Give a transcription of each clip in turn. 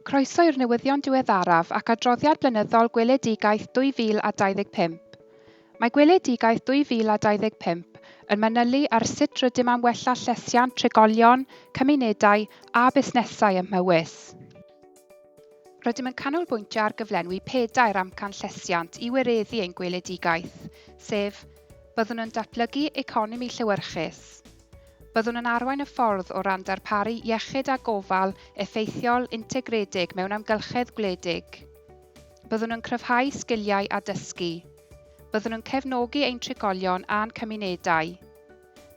Croeso i'r newyddion diweddaraf ac adroddiad blynyddol Gweledigaeth 2025. Mae Gweledigaeth 2025 yn manylu ar sut rydym am wella llesiant trigolion, cymunedau a busnesau ym Mhowys. Rydym yn canolbwyntio ar gyflenwi pedair amcan llesiant i wireddu ein gweledigaeth, sef, byddwn yn datblygu economi llewyrchus, Byddwn yn arwain y ffordd o ran darparu iechyd a gofal effeithiol integredig mewn amgylchedd gwledig. Byddwn yn cryfhau sgiliau a dysgu. Byddwn yn cefnogi ein trigolion a'n cymunedau.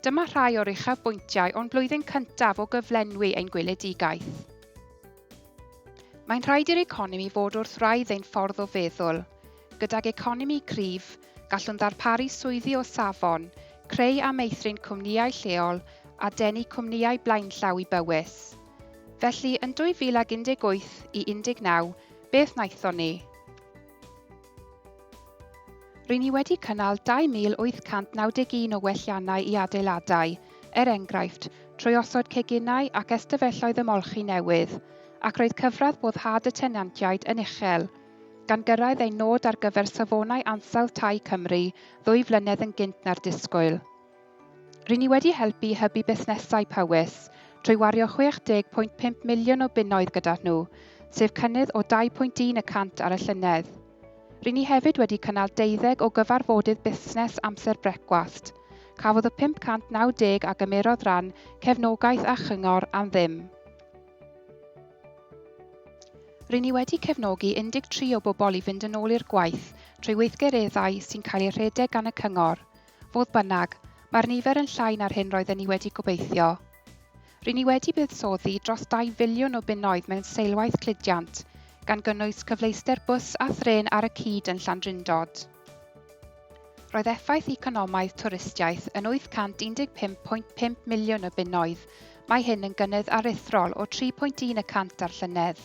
Dyma rhai o'r uchafbwyntiau o'n blwyddyn cyntaf o gyflenwi ein gweledigaeth. Mae'n rhaid i'r economi fod wrth wraidd ein ffordd o feddwl. Gydag economi cryf, gallwn ddarparu swyddi o safon, creu a meithrin cwmnïau lleol a denu cwmnïau blaenllaw i Bowys. Felly, yn 2018 i 19, beth wnaethon ni? Ry'n ni wedi cynnal 2,891 o welliannau i adeiladau, er enghraifft, trwy osod ceginau ac ystafelloedd ymolchi newydd, ac roedd cyfradd boddhad y tenantiaid yn uchel, gan gyrraedd ein nod ar gyfer Safonau Ansawdd Tai Cymru ddwy flynedd yn gynt na'r disgwyl. Ry'n ni wedi helpu i hybu busnesau Powys trwy wario 60.5 miliwn o bunnoedd gyda nhw, sef cynnydd o 2.1 y cant ar y llynedd. Ry'n ni hefyd wedi cynnal deuddeg o gyfarfodydd busnes amser brecwast. Cafodd y 590 a gymerodd ran cefnogaeth a chyngor am ddim. Ry'n ni wedi cefnogi 13 o bobl i fynd yn ôl i'r gwaith trwy weithgareddau sy'n cael eu rhedeg gan y cyngor, Fodd bynnag, mae'r nifer yn llai na'r hyn roedden ni wedi gobeithio. Ry'n ni wedi buddsoddi dros 2 filiwn o bunnoedd mewn seilwaith cludiant, gan gynnwys cyfleuster bws a thrên ar y cyd yn Llandrindod. Roedd effaith economaidd twristiaeth yn 815.5 miliwn o bunnoedd, mae hyn yn gynnydd aruthrol o 3.1 y cant ar llynedd.